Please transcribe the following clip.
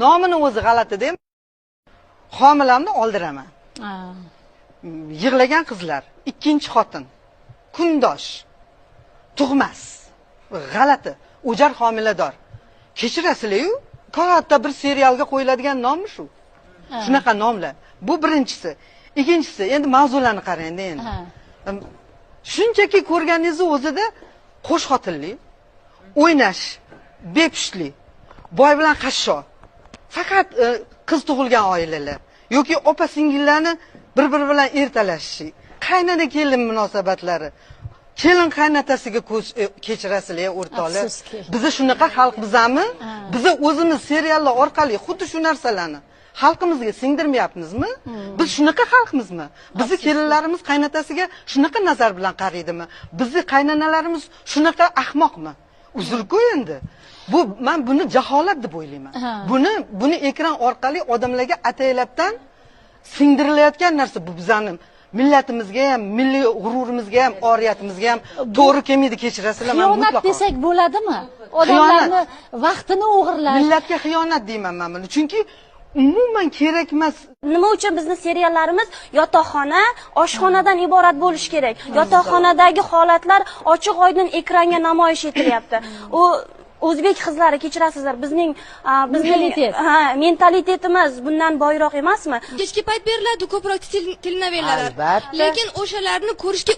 Nomini o'zi g'alati-da. Homilamni oldiraman. Yig'lagan qizlar, ikkinchi xotin, kundosh, tug'mas, g'alati, o'jar homilador. Kechirasizlar-yu, katta bir serialga qo'yiladigan nommi shu? Shunaqa nomlar. Bu birinchisi. Ikkinchisi, endi mavzularni qarang-da endi. Shunchaki ko'rganingizni o'zida qo'sh xotinli, o'ynash, bepushtlik, boy bilan qashshoq. Faqat qiz tug'ilgan oilalar yoki opa singillarni bir-biri bilan ertalashishi, qaynona kelin munosabatlari, kelin qaynotasiga ko'z kechirasizlar o'rtoqlar. Biza shunaqa xalq bizami? Biza o'zimiz seriallar orqali xuddi shu narsalarni xalqimizga singdirmayapmizmi? Biz shunaqa xalqmizmi? Bizni kelinlarimiz qaynotasiga shunaqa nazar bilan qaraydimi? Bizni qaynonalarimiz shunaqa ahmoqmi? Uzr-ku endi. Bu men buni jaholat deb o'ylayman. Buni ekran orqali odamlarga ataylabdan singdirilayotgan narsa bu bizani millatimizga ham, milliy g'ururimizga ham, oriyatimizga ham to'g'ri kelmaydi, kechirasizlar, men Xiyonat mutlaqo. desak bo'ladimi? Odamlarni vaqtini o'g'irlash. Millatga xiyonat deyman men buni. Chunki umuman kerak emas. Nima uchun bizni seriallarimiz yotoqxona, oshxonadan iborat bo'lishi kerak? Yotoqxonadagi holatlar ochiq oydin ekranga namoyish etilyapti. U o'zbek qizlari, kechirasizlar, bizning Mentalitet. Ha, mentalitetimiz bundan boyroq emasmi? Kechki payt beriladi ko'proq telenovelalar. Albatta. Lekin o'shalarni ko'rishga